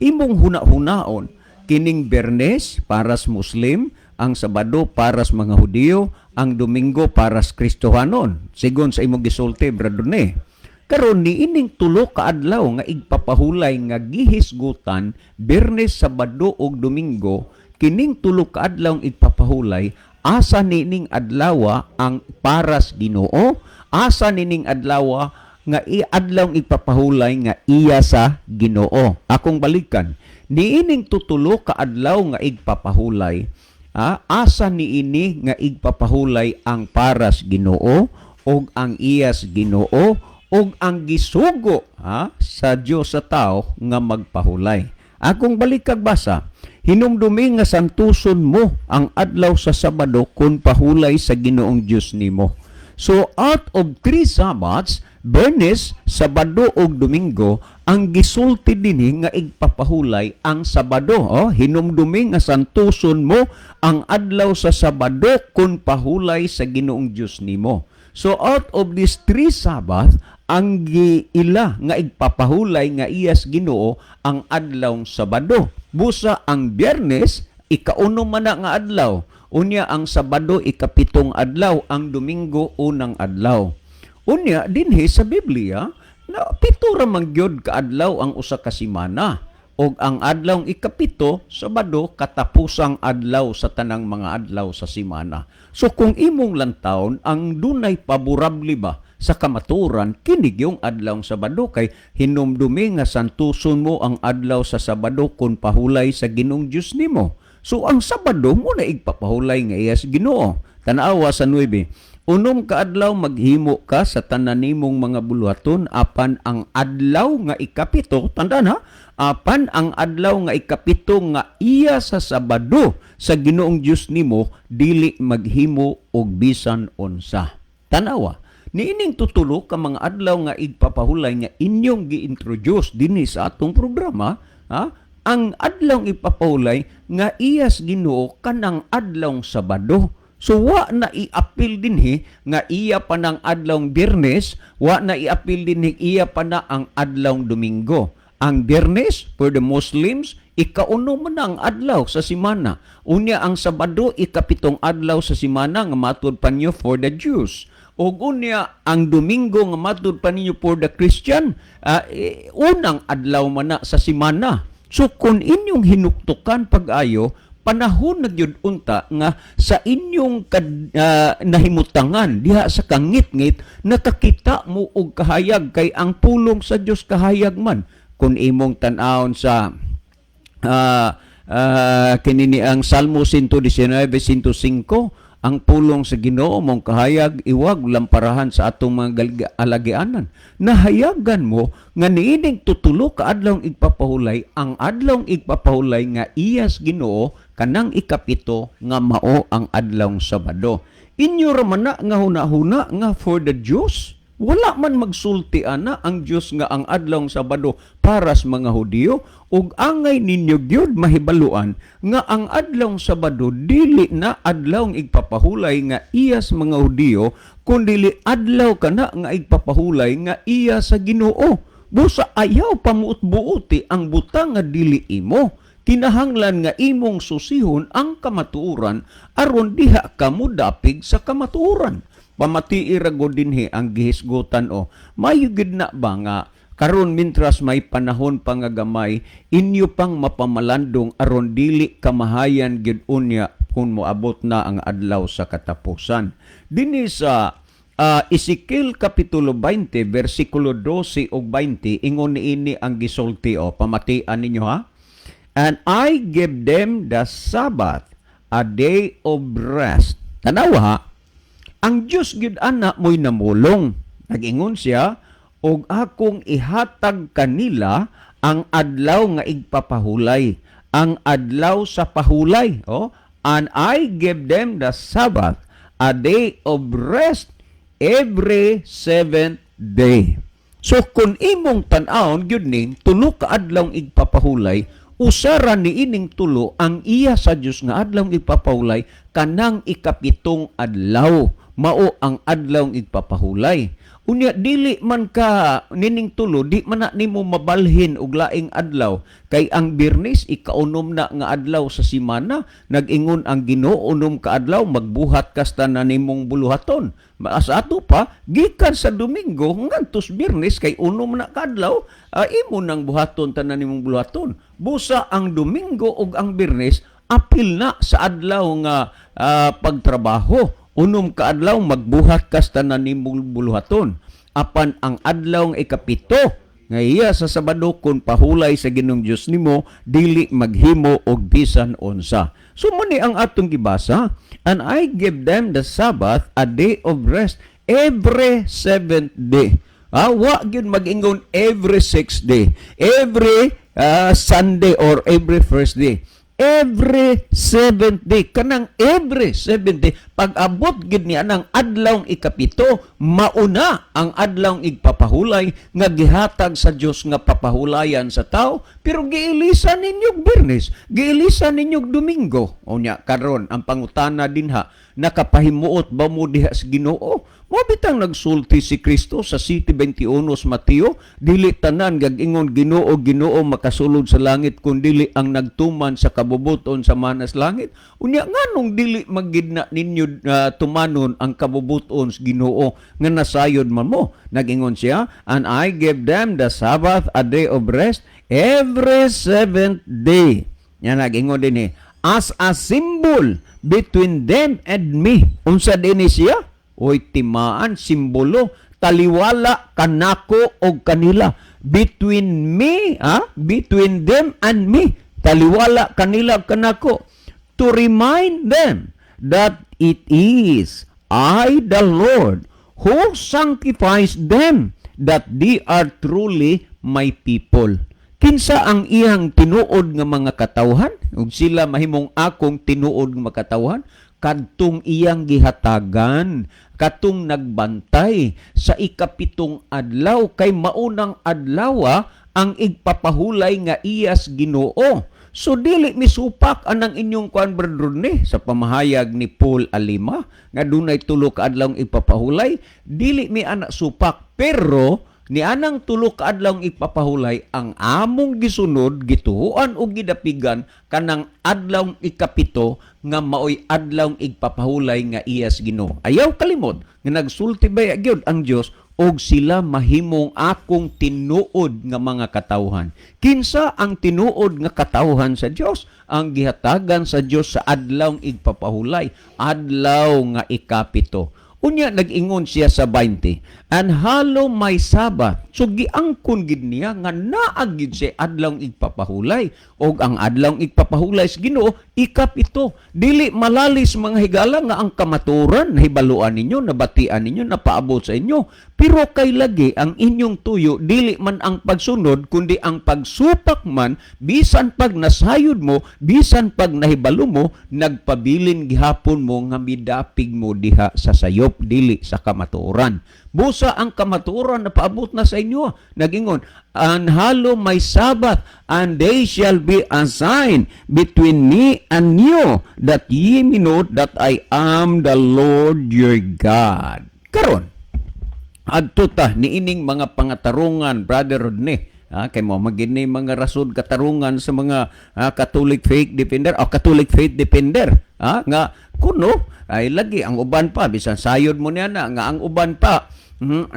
imong huna-hunaon kining Bernes para sa Muslim, ang Sabado para sa mga Hudiyo, ang Domingo para sa Kristohanon. Sigon sa imong gisulti, Brother ne. Karon niining tulo ka adlaw nga igpapahulay nga gihisgutan, Biyernes, Sabado ug Domingo, kining tulo ka adlaw ang igpapahulay, asa nining adlawa ang paras Ginoo? Asa nining adlawa nga iadlaw igpapahulay nga iya sa Ginoo? Akong balikan. Niining tutulo ka adlaw nga igpapahulay, asa niini nga igpapahulay ang paras Ginoo og ang iyas Ginoo og ang gisugo sa Dios sa tao nga magpahulay? Akong balikag basa, "Hinumdumi nga santuson mo ang adlaw sa Sabado kung pahulay sa Ginoong Dios nimo." So out of three Sabbaths, Biyernes, Sabado ug Domingo, ang gisulti dinhi nga igpapahulay ang Sabado. Oh, hinumdumi nga santuson mo ang adlaw sa Sabado kun pahulay sa Ginoong Dios nimo. So out of these three Sabbath, ang giila nga igpapahulay nga iyas Ginoo ang adlaw Sabado. Busa ang Biyernes, ikauno man na nga adlaw. Unya ang Sabado, ikapitong adlaw, ang Domingo, unang adlaw. Unya dinhi sa Biblia na 7 ra man gyud ka adlaw ang usa ka semana. Og ang adlaw ikapito, Sabado, katapusang adlaw sa tanang mga adlaw sa semana. So kung imong lantawon, ang dunay paborable ba sa kamaturan, kini yung adlaw Sabado, kay hinumdumi nga santuson mo ang adlaw sa Sabado kun pahulay sa Ginoong Dios nimo. So ang Sabado mo na igpapahulay nga iyas Ginoo. Tanawa sa 9. 6 ka adlaw maghimo ka sa tanan nimong mga buluhaton, apan ang adlaw nga ikapito, tandaan ha, apan ang adlaw nga ikapito nga iya sa Sabado sa Ginoong Dios nimo, dili maghimo og bisan unsa. Tanawa, niining tutulo ka mga adlaw nga igpapahulay nga inyong gi-introduce dinhi sa atong programa, ha? Ang adlaw ipapahulay nga iyas Ginoo kanang adlaw Sabado. So wa na iapil dinhi nga iya pa ng adlaw Biyernes, wa na iapil dinhi iya pa na ang adlaw Domingo. Ang Biyernes for the Muslims, ikauno man na ang adlaw sa simana. Unya ang Sabado, ikapitong adlaw sa simana nga matud pa niyo for the Jews. Og unya ang Domingo nga matud pa ninyo for the Christian, unang adlaw man na sa simana. So kung inyong hinuktukan pag-ayo, panahon na gyud unta nga sa inyong nahimutangan diha sa kangitngit, nakakita mo og kahayag, kay ang pulong sa Dios kahayag man. Kung imong tan-awon sa kini ni ang Salmo 119, 105, ang pulong sa Ginoo mong kahayag, iwag lamparahan sa atong mga alagianan. Nahayagan mo nga niining tutulo ka adlaw igpapahulay, ang adlaw igpapahulay nga iyas Ginoo kanang ikapito nga mao ang adlaw Sabado. Inyo ra man na nga huna-huna nga for the Jews. Wala man magsulti ana ang Dios nga ang adlaw Sabado para sa mga Hudiyo, ug angay ninyo gyud mahibaluan nga ang adlaw Sabado dili na adlaw igpapahulay nga iya sa mga Hudiyo, kundili adlaw kana nga igpapahulay nga iya sa Ginoo. Busa ayaw pamuot-buoti ang butang nga dili imo. Kinahanglan nga imong susihon ang kamatuoran aron diha ka modapig sa kamatuoran. Pamatii ra gud dinhi ang gihisgutan o. Mayo gid na ba nga karon, mintras may panahon pa nga gamay, inyo pang mapamalandong aron dili kamahayan gid unya kung moabot na ang adlaw sa katapusan? Dinhi sa Ezekiel kapitulo 20 versikulo 12 ug 20, ingon niini ang gisulti o, pamatian ninyo ha. "And I give them the Sabbath, a day of rest." Tanawa ha. Ang Diyos gyud ana mo'y namulong. Nag-ingon siya, "Og akong ihatag kanila ang adlaw nga igpapahulay, ang adlaw sa pahulay." Oh, "And I give them the Sabbath, a day of rest every seventh day." So kung imong tan-awon gyud ning tulo ka adlaw igpapahulay, usara ni ining tulo ang iya sa Dios nga adlaw igpapahulay kanang ikapitong adlaw, mao ang adlaw igpapahulay. Unya dili man ka nining tulo, di man na nimo mabalhin og laing adlaw, kay ang Biyernes, ikaunom na nga adlaw sa simana. Nag-ingon ang Ginoo, 6 ka adlaw magbuhat ka sa tanan nimong buluhaton. Sa ato pa gikan sa Domingo ngadto sa Biyernes, kay 6 na ka adlaw, imo nang buhaton tanan nimong buluhaton. Busa ang Domingo ug ang Biyernes apil na sa adlaw nga pagtrabaho. 6 ka adlaw magbuhat ka sa tanan nimong buluhaton. Apan ang adlaw nga ikapito nga iya sa Sabado kun pahulay sa Ginoong Dios nimo, dili maghimo og bisan unsa. So mo ni ang atong gibasa, "And I give them the Sabbath, a day of rest every seventh day." Wa gyud mag-ingon every sixth day, every Sunday or every first day. Every seventh day, kanang every seventh day, pag abot gid niya ng adlawng ikapito, mauna ang adlawng igpapahulay nga gihatag sa Dios nga papahulayan sa tao, pero giilisan ninyo Biyernes, giilisan ninyo Domingo. Unya karon ang pangutana dinha, nakapahimuot ba mo diha sa Ginoo? Mo bitang nagsulti si Kristo sa 7:21 sa Mateo, dili tanan gag-ingon, "Ginoo, Ginoo," makasulod sa langit, kun dili ang nagtuman sa kabubuton sa manas langit. Unya nganong dili magid na ninyo tumanon ang kabubuton sa Ginoo nga nasayod man mo? Nagingon siya, "And I give them the Sabbath, a day of rest every seventh day." Yan, nagingon din eh, "As a symbol between them and me." Unsa din ni siya? Oy, timaan, simbolo, taliwala kanako og kanila. Between me, ha? Between them and me. Taliwala kanila kanako. "To remind them that it is I, the Lord, who sanctifies them, that they are truly my people." Kinsa ang iyang tinuod nga mga katawhan? Ug sila mahimong akong tinuod nga mga katawhan? Kadtong iyang gihatagan, katong nagbantay sa ikapitong adlaw, kay maunang adlaw ang igpapahulay nga iyas Ginoo. So dili misupak anang inyong kuan, Brother Rodney, sa pamahayag ni Paul Alima nga dunay 3 ka adlaw ipapahulay, dili mi ana supak, pero ni anang 3 ka adlaw ipapahulay, ang among gisunod, gituhuan og gidapigan kanang adlaw 7 nga maoy adlaw igpapahulay nga iyas Ginoo. Ayaw kalimot nga nagsulti ba gyud ang Dios, "Og sila mahimong akong tinuod nga mga katawhan." Kinsa ang tinuod nga katawhan sa Dios? Ang gihatagan sa Dios sa adlaw igpapahulay, adlaw nga 7. Unya nag-ingon siya sa 20, "And hallow my Sabbath." So giangkon gid niya nga naa gid siya adlaw igpapahulay, og ang adlaw igpapahulay sa Ginoo 7. Dili malalis, mga higala, nga ang kamaturan nahibaluan ninyo, nabatian ninyo, napaabot sa inyo. Pero kay lagi ang inyong tuyo dili man ang pagsunod kundi ang pagsupak man, bisan pag nasayod mo, bisan pag nahibalo mo, nagpabilin gihapon mo nga midapig mo diha sa sayop, dili sa kamatuoran. Busa ang kamatuoran na paabot na sa inyo. Nagingon, "And hallow my Sabbath, and they shall be a sign between me and you, that ye may know that I am the Lord your God." Karon, adto ta niining mga pangatarungan, Brother Rodney. Ah, kay mo magini mga rason katarungan sa mga Catholic faith defender o Catholic faith defender nga kuno ay lagi ang uban pa, bisan sayod mo niya na nga ang uban pa,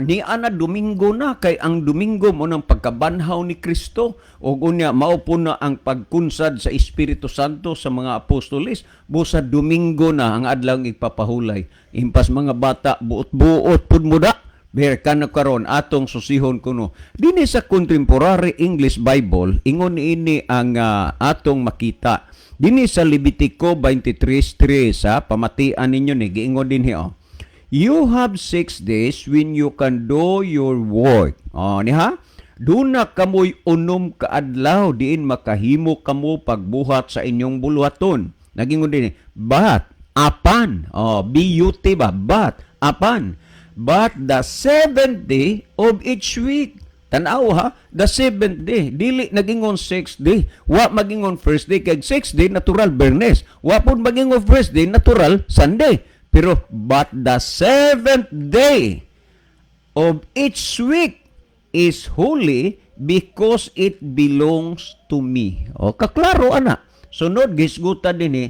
ni ana Domingo na, kay ang Domingo mo ng pagkabanhaw ni Kristo ug unya mao po na ang pagkunsad sa Espiritu Santo sa mga apostoles, busa Domingo na ang adlaw igpapahulay. Impas mga bata, buot-buot pud mo da. Ber kano karon atong susihon kuno. Dinhi sa Contemporary English Bible, ingon niini ang atong makita. Dinhi sa Levitico 23:3, sa pamatian ninyo ni giingon dinhi oh. "You have 6 days when you can do your work." Oh, ni ha? Duna kamoy 6 ka adlaw diin makahimo kamo pagbuhat sa inyong buluhaton. Nagingon din, "But apan," oh, B-U-T ba? "But apan, but the seventh day of each week." Tanaw ha, the seventh day. Dili nagingon sixth day. Wa magingon first day. Kay sixth day, natural Bernes. Wa pud magingon first day, natural Sunday. Pero, "But the seventh day of each week is holy because it belongs to me." O, kaklaro ana. Sunod, gisgutan din eh,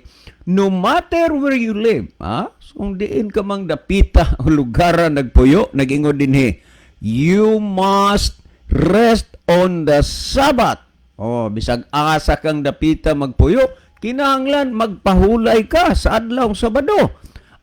"No matter where you live," ha? Kung diin ka mang dapita o lugar nagpuyo, nagingon din eh, "you must rest on the Sabbath." O, bisag asa kang dapita magpuyo, kinahanglan magpahulay ka sa adlaw Sabado.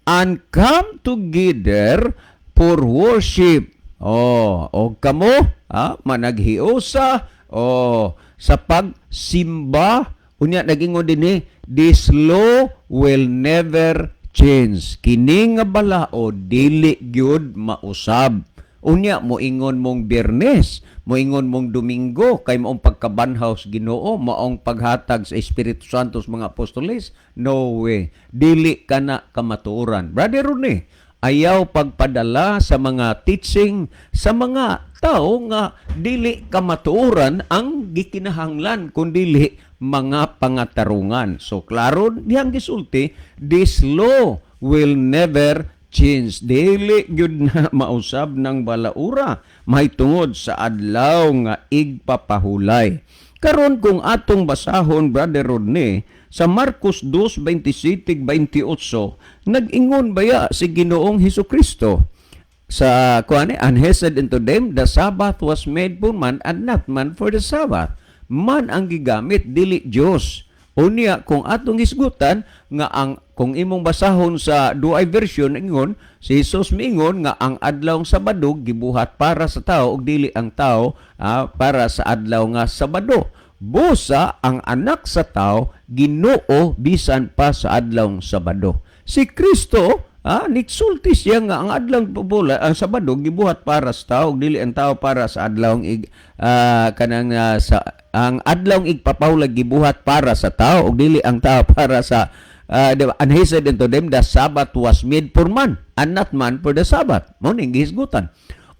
"And come together for worship." Oh, o kamo, ha, managhiusa, oh, sa pagsimba. Unya nagingon din eh, "This law will never change." Kini nga balao dili gyud mausab. Unya moingon mong Biyernes, moingon mong Domingo kay maong pagkabanhaw sa Ginoo, maong paghatag sa Espiritu Santo sa mga apostoles. No way. Dili kana kamatuoran. Brother Rene, ayaw pagpadala sa mga teaching sa mga tao nga dili kamatuoran ang gikinahanglan kun dili mga pangatarungan. So klaro diyang gisulti, this law will never change. Dili gyud na mausab ng balaura mahitungod sa adlaw nga igpapahulay. Karon kung atong basahon, Brother Rodney, sa Marcos 2:27-28, nag-ingon baya si Ginoong Hesus Kristo sa kuan, "And he said unto them, the Sabbath was made for man and not man for the Sabbath." Man ang gigamit, dili Dios. Unya kung atong hisgutan nga ang kung imong basahon sa Douay Version, ingon si Jesus, miingon nga ang adlaw Sabado gibuhat para sa tao ug dili ang tao para sa adlaw nga Sabado. Busa ang Anak sa Tao Ginoo bisan pa sa adlaw Sabado. Si Kristo, nitsulti siya nga ang adlaw pabula, ang Sabado gibuhat para sa tao ug dili ang tao para sa adlaw ig kanang sa ang adlaw igpapahulay gibuhat para sa tao ug dili ang tao para sa di ba? "And he said unto them, the Sabbath was made for man and not man for the Sabbath." Mao ning gihisgutan.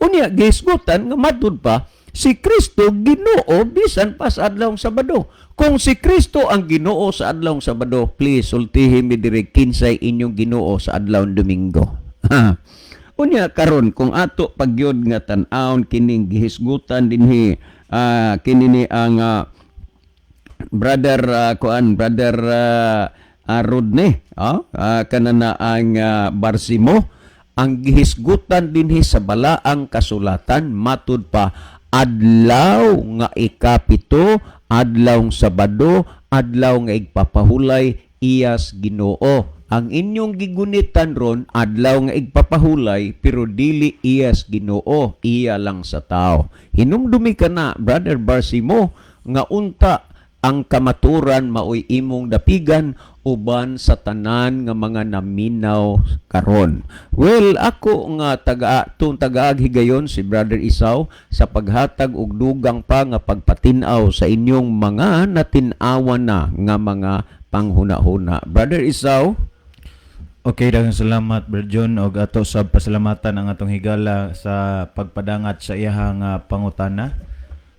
Unya gihisgutan nga matud pa si Kristo Ginoo bisan pa sa adlaw Sabado. Kung si Kristo ang Ginoo sa adlaw Sabado, please sultihi mi diri kinsay inyong Ginoo sa adlaw Domingo. Unya karon kung ato pagyud nga tan-awon kining gihisgutan dinhi, kini ni ang brother kuan, Brother Rodney, kana na ang Barsimo, ang gihisgutan dinhi sa balaang kasulatan, matud pa adlaw nga ikapito, adlaw Sabado, adlaw nga igpapahulay, iyas Ginoo. Ang inyong gigunitan ron adlaw nga igpapahulay, pero dili iyas Ginoo, iya lang sa tao. Hinumdumi ka na, Brother Barsimo, nga unta ang kamaturan maoy imong dapigan uban sa tanan nga mga naminaw karon. Well, ako nga taga tong tagaag higayon si Brother Isaw sa paghatag og dugang pa nga pagpatin-aw sa inyong mga natin-awan na nga mga panghuna-huna. Brother Isaw. Okay, daghang salamat, Brother John, og ato sa pasalamatan ang atong higala sa pagpadangat sa iyahang pangutana.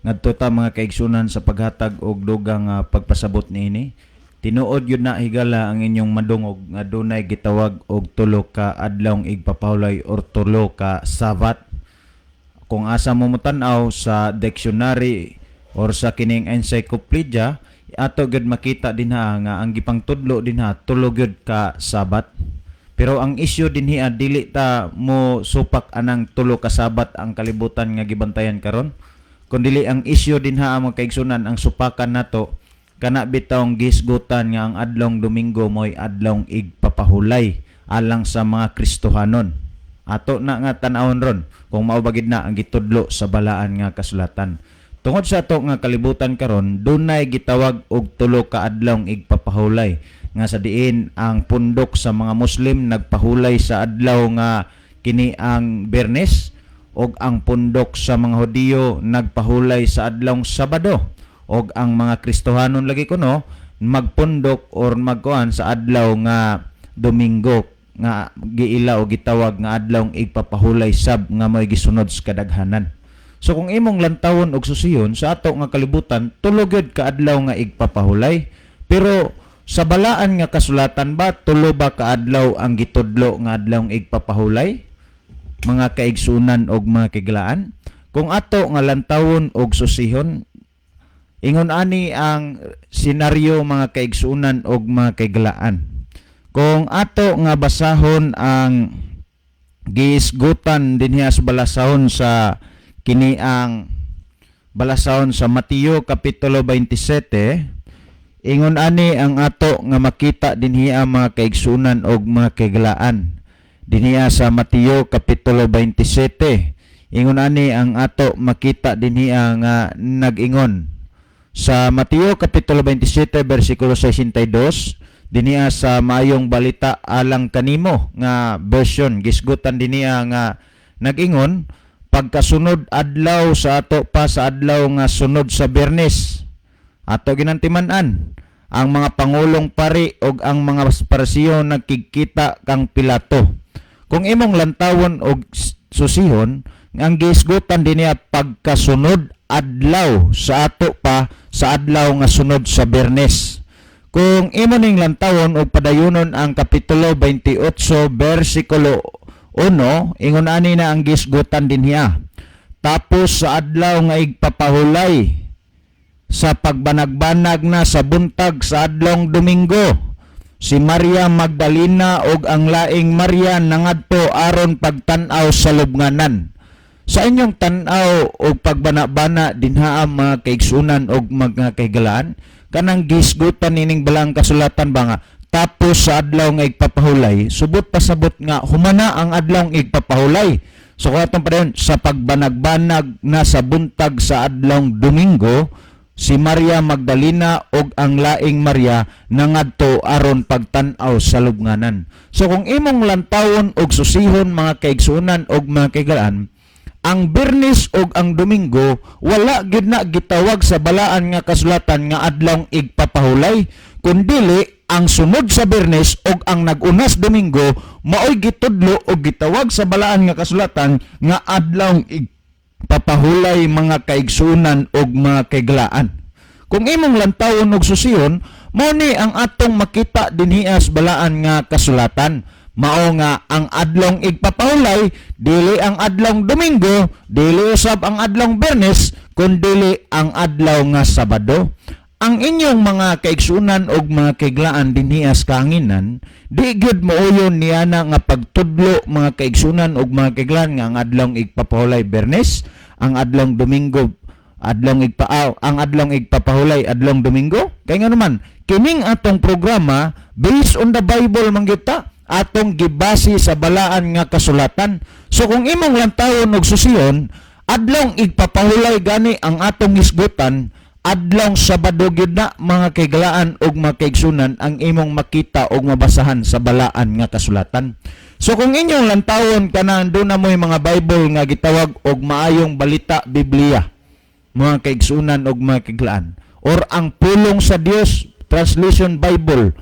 Ngadto ta, mga kaigsunan, sa paghatag og dugang pagpasabot niini. Tinuod yun na, higala, ang inyong madungog nga dunay gitawag og tulo ka adlawng igpapahulay or tulo ka Sabat. Kung asa mo motan-aw sa dictionary or sa kining encyclopedia, ato gyud makita dinha nga ang gipangtudlo dinha tulo gyud ka Sabat. Pero ang issue dinhi, dili ta mo supak anang tulo ka Sabat ang kalibutan nga gibantayan karon. Kun dili ang issue dinha, ang mga kaigsunan, ang supakan nato kana bitawng gisgutan nga ang adlong Domingo mo'y adlong igpapahulay alang sa mga Kristohanon. Ato na nga tan-awon ron kung mao ba gid na ang gitudlo sa balaan nga kasulatan. Tungod sa ato nga kalibutan karon, dunay gitawag og tulo ka adlawng igpapahulay nga sa diin ang pundok sa mga Muslim nagpahulay sa adlaw nga kini ang Biyernes, og ang pundok sa mga Hudiyo nagpahulay sa adlawng Sabado, og ang mga Kristohanon lagi kuno magpundok or magkuan sa adlaw nga Domingo nga giila o gitawag nga adlawng igpapahulay sab nga may gisunod sa kadaghanan. So kung imong lantawon og susiyon sa ato nga kalibutan, tulo gyud ka adlaw nga igpapahulay. Pero sa balaan nga kasulatan ba, tulo ba ka adlaw ang gitudlo nga adlawng igpapahulay? Mga kaigsunan og mga kiglaan, kung ato nga lantawon og susihon, ingon ani ang senaryo, mga kaigsunan og mga kaiglaan. Kung ato nga basahon ang giisgutan dinhi sa balasahon sa kini ang balasahon sa Mateo kapitulo 27, ingon ani ang ato nga makita dinhi ang mga kaigsunan og mga kaiglaan. Dinhi sa Mateo kapitulo 27, ingon ani ang ato makita dinhi nga nag-ingon sa Mateo kapitulo 27 bersikulo 62, dinhi sa Maayong Balita alang kanimo nga version, gisgutan dinhi nga nag-ingon, Pagkasunod adlaw sa ato pa sa adlaw nga sunod sa Biyernes, ato ginantiman-an ang mga pangulong pari og ang mga Parisiyo nagkigkita kang Pilato. Kung imong lantawon og susihon, ang gihisgutan dinhiya pagkasunod adlaw sa ato pa sa adlaw nga sunod sa Biyernes. Kung imo ning lantawon og padayonon ang Kapitulo 28 bersikulo 1, ingon ani na ang gisgutan dinhiya. Tapos sa adlaw nga igpapahulay sa pagbanagbanag na sa buntag sa adlong Domingo, si Maria Magdalena ug ang laing Maria nangadto aron pagtan-aw sa lubnganan. Sa inyong tan-aw og pagbana-bana dinha, mga kaigsunan og mga kahigalaan, kanang gisgutan nining balang kasulatan ba nga tapos sa adlaw nga igpapahulay, subot pasabot nga humana ang adlaw nga igpapahulay. So kung atong padayon sa pagbanagbanag na sa buntag sa adlong Domingo, si Maria Magdalena ug ang laing Maria nangadto aron pagtan-aw sa lubnganan. So kung imong lantawon og susihon, mga kaigsuonan og mga kahigalaan, ang Biyernes ug ang Domingo wala gid na gitawag sa balaan nga kasulatan nga adlong igpapahulay, kundili ang sunod sa Biyernes ug ang nag-unas Domingo maoy gitudlo og gitawag sa balaan nga kasulatan nga adlong igpapahulay, mga kaigsunan ug mga kaiglaan. Kung imong lantawon og susiyon, mao ni ang atong makita dinhi sa balaan nga kasulatan. Mao nga ang adlong igpapahulay dili ang adlong Domingo, dili usab ang adlong Biyernes, kundili ang adlaw nga Sabado. Ang inyong mga kaigsunan og mga kaiglaan dinhi sa kahanginan, di gyud mouyon niana nga pagtudlo, mga kaigsunan og mga kaiglaan, nga ang adlong igpapahulay Biyernes, ang adlong Domingo adlong igpaaw, ang adlong igpapahulay adlong Domingo. Kay nga naman kining atong programa based on the Bible man gyud ta, atong gibase sa balaan nga kasulatan. So kung imong lantawon og susiyon, adlong igpapahulay gani ang atong hisgutan, adlong Sabado gyud na, mga kaiglaan ug mga kaigsunan, ang imong makita og mabasahan sa balaan nga kasulatan. So kung inyong lantawon kanang duna mo'y mga Bible nga gitawag og Maayong Balita Biblia, mga kaigsunan og mga kaiglaan, or ang Pulong sa Dios Translation Bible,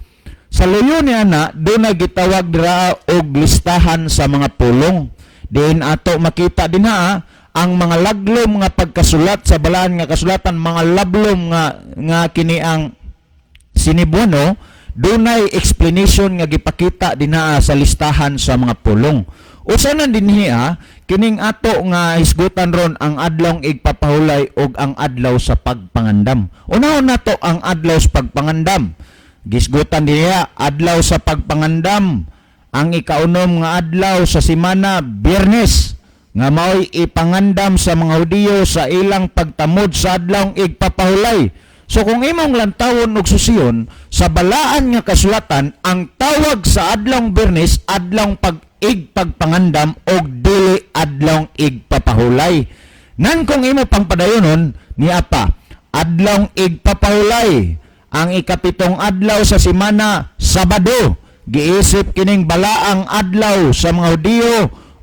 sa luyo niya na duna gitawag dira og listahan sa mga pulong. Diin ato makita dinha ang mga laglom nga pagkasulat sa balaan nga kasulatan, mga lablom nga nga kini ang sinibuano, dunay explanation nga gipakita dinha sa listahan sa mga pulong. Usa na dinhi kining ato nga hisgutan ron, ang adlong igpapahulay og ang adlaw sa pagpangandam. Unahon nato ang adlaw sa pagpangandam. Gisgutan dinhiya adlaw sa pagpangandam, ang ikaunom nga adlaw sa simana, Biyernes, nga mao'y ipangandam sa mga Hudiyo sa ilang pagtamod sa adlawng igpapahulay. So kung imong lantawon og susiyon sa balaan nga kasulatan, ang tawag sa adlawng Biyernes adlawng pag-igpagpangandam og dili adlawng igpapahulay. Nan kung imo pang padayonon ni apa, adlawng igpapahulay, ang ikapitong adlaw sa simana, Sabado, giisip kining balaang adlaw sa mga Hudiyo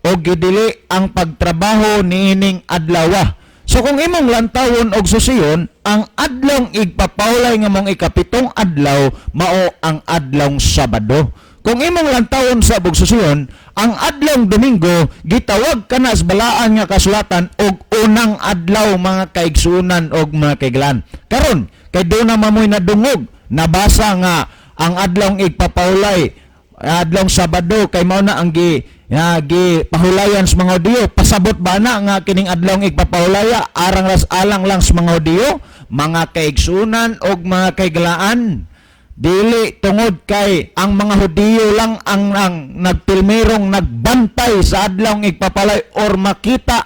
o gidili ang pagtrabaho niining adlawa. So kung imong lantawon og susiyon, ang adlong igpapahulay nga mong ikapitong adlaw mao ang adlong Sabado. Kung imong lantawon sa og susiyon, ang adlong Domingo gitawag kana sa balaan nga kasulatan og unang adlaw, mga kaigsunan og mga kaiglan. Karon kay duna mamoy nadungog, nabasa nga ang adlong igpapahulay adlong Sabado kay mao na ang gi nga gi pahulayan sa mga Hudiyo. Pasabot ba na nga kining adlong igpapahulaya arang ras alang lang sa mga Hudiyo? Mga kaigsunan og mga kaiglaan, dili tungod kay ang mga Hudiyo lang ang nagpilmirong nagbantay sa adlong igpapalay or makita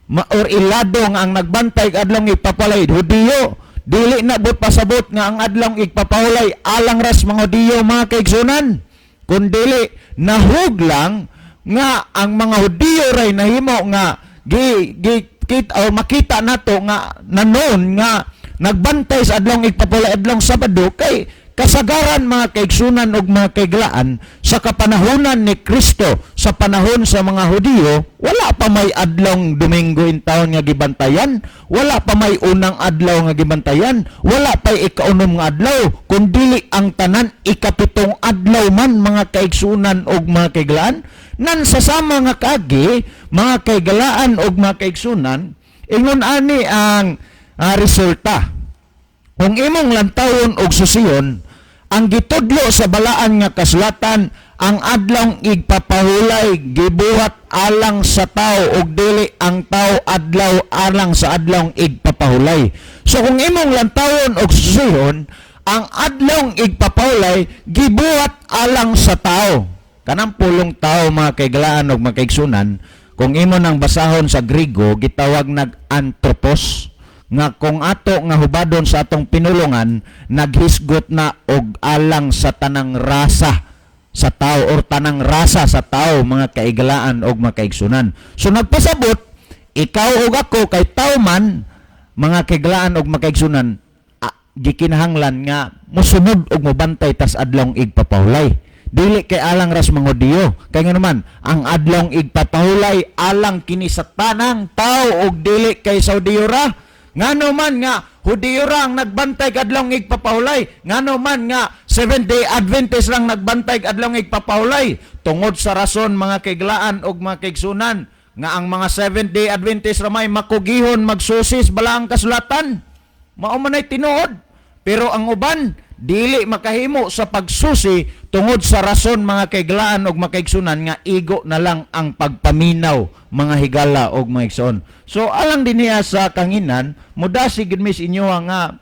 ma, or ilado nga ang nagbantay adlong igpapalay Hudiyo, dili na but pasabot nga ang adlong igpapahulay alang ras mga Hudiyo, mga kaigsunan, kundili nahug lang nga ang mga Hudiyo ray nahimo nga gi gi kit o makita nato nga nanon nga nagbantay sa adlong igpapahulay adlong Sabado kay Kasagaran, mga kaigsunan ug mga kaiglaan, sa kapanahonan ni Kristo, sa panahon sa mga Hudiyo, wala pa may adlong Domingo in taon nga gibantayan, wala pa may unang adlaw nga gibantayan, wala pa ikaunom nga adlaw, kundili ang tanan ikapitong adlaw man, mga kaigsunan ug mga kaiglaan. Nan sa sama nga kaagi, mga kaigalaan ug mga kaigsunan, ingon ani ang resulta. Kung imong lantawon og susiyon, ang gitudlo sa balaan nga kasulatan, ang adlong igpapahulay gibuhat alang sa tao ug dili ang tao adlaw alang sa adlong igpapahulay. So kung imong lantawon og susiyon, ang adlong igpapahulay gibuhat alang sa tao. Kanang pulong tao, mga kaiglaan og mga kaigsunan, kung imo nang basahon sa Grigo, gitawag nag anthropos, nga kung ato nga hubadon sa atong pinulungan, naghisgot na og alang sa tanang rasa sa tao or tanang rasa sa tao, mga kaigalaan og mga kaigsunan. So nagpasabot, ikaw ug ako kay tao man, mga kaiglaan og mga kaigsunan, gikinahanglan nga mosunod og mobantay tas adlong igpapahulay. Dili kay alang ras mga Hudiyo. Kay nga naman, ang adlong igpapahulay alang kini sa tanang tao og dili kay sa Hudiyo ra. Ngano man nga Hudiyo ra ang nagbantay kadlong igpapahulay? Ngano man nga Seventh Day Adventist lang nagbantay kadlong igpapahulay? Tungod sa rason, mga kaiglaan og mga kaigsunan, nga ang mga Seventh Day Adventist ramay makugihon magsusis balaang kasulatan. Mao man ay tinuod. Pero ang uban dili makahimo sa pagsusi tungod sa rason, mga kaiglaan og mga kaigsunan, nga igo na lang ang pagpaminaw, mga higala og mga igsoon. So alang dinhiya sa kanginan, mudasi gid mis inyo nga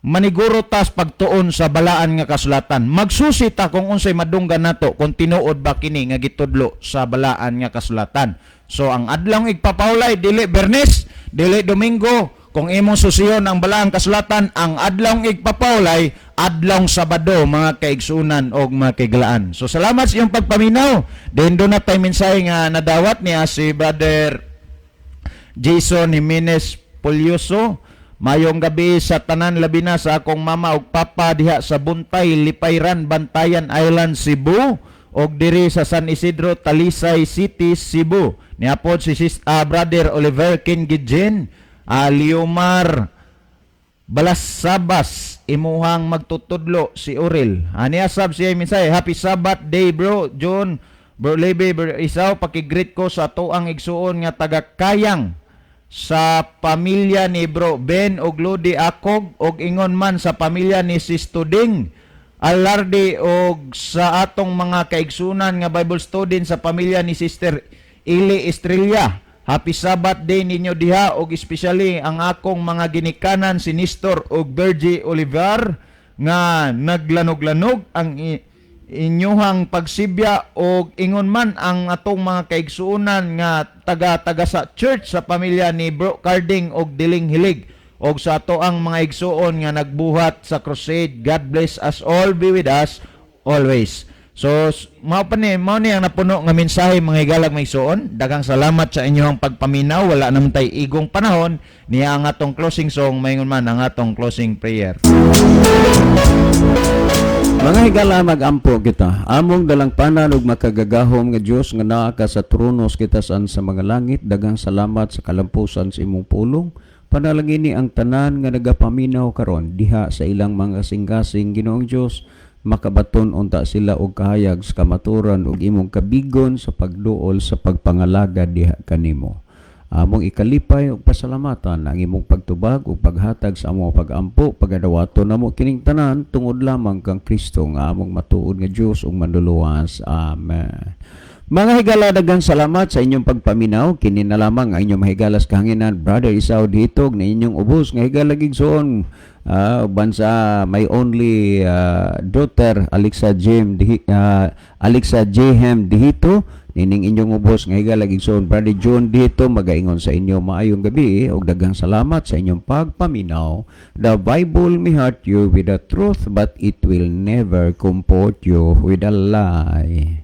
maniguro tas pagtuon sa balaan nga kasulatan. Magsusi ta kung unsay madunggan nato, kung tinuod ba kini nga gitudlo sa balaan nga kasulatan. So ang adlong igpapahulay dili Bernes, dili Domingo. Kung imong susiyon ang balaang kasulatan, ang adlong igpapahulay adlong Sabado, mga kaigsunan og mga kaiglaan. So salamat sa iyong pagpaminaw. Then do na tay mensahe nga nadawat niya si Brother Jason Jimenez Polyoso. Mayong gabi sa tanan, labi na sa akong mama ug papa diha sa Buntay, Lipayran, Bantayan Island, Cebu og diri sa San Isidro, Talisay City, Cebu. Niapod si Brother Oliver Ken Gidjen, Liomar Balasabas, imuhang magtutudlo si Orel. Ani asab siya mensahe, "Happy Sabbath day, bro. John, Bro Lebe, Bro Isaw, paki-greet ko sa tuang igsuon nga taga Kayang, sa pamilya ni Bro Ben og Lodi Akog og ingon man sa pamilya ni Sis Tuding Alarde og sa atong mga kaigsunan nga Bible student, sa pamilya ni Sister Ili Estrella. Happy Sabbath day ninyo diha og especially ang akong mga ginikanan, si Nestor og Virgie Olivar, nga naglanog-lanog ang inyuhang pagsibya og ingon man ang atong mga kaigsuonan nga taga-taga sa church, sa pamilya ni Bro Carding og Diling Hilig og sa ato ang mga igsuon nga nagbuhat sa crusade. God bless us all, be with us always." So mao pa ni, mao ni ang napuno nga mensahe, mga higalag mga igsuon. Daghang salamat sa inyong pagpaminaw. Wala naman tay igong panahon. Niya ang atong closing song, maingon man ang atong closing prayer. Mga higala, magampo kita. Among dalangpanan ug makagagahom nga Dios nga naa ka sa trono sa kitasan sa mga langit, daghang salamat sa kalampusan sa imong pulong. Panalangini ang tanan nga nagapaminaw karon diha sa ilang mga kasing-kasing, Ginoong Dios, makabaton unta sila og kahayag sa kamaturan ug imong kabigon sa pagduol sa pagpangalagad diha kanimo. Among ikalipay ug pasalamatan ang imong pagtubag ug paghatag sa among pag-ampo. Pagadawaton namo kining tanan tungod lamang kang Kristo nga among matuod nga Dios ug Manluluwas. Amen. Mga higala, daghang salamat sa inyong pagpaminaw. Kini na lamang ang inyong mahigalas kahanginan, Brother Isaw Ditog, na inyong ubos nga higala gigsoon. Uban sa my only daughter Alexa Jehem Dihito, nining inyong ubos nga higala gigsoon, Brother John Dihito, magaingon sa inyo maayong gabi ug daghang salamat sa inyong pagpaminaw. The Bible may hurt you with the truth, but it will never comfort you with a lie.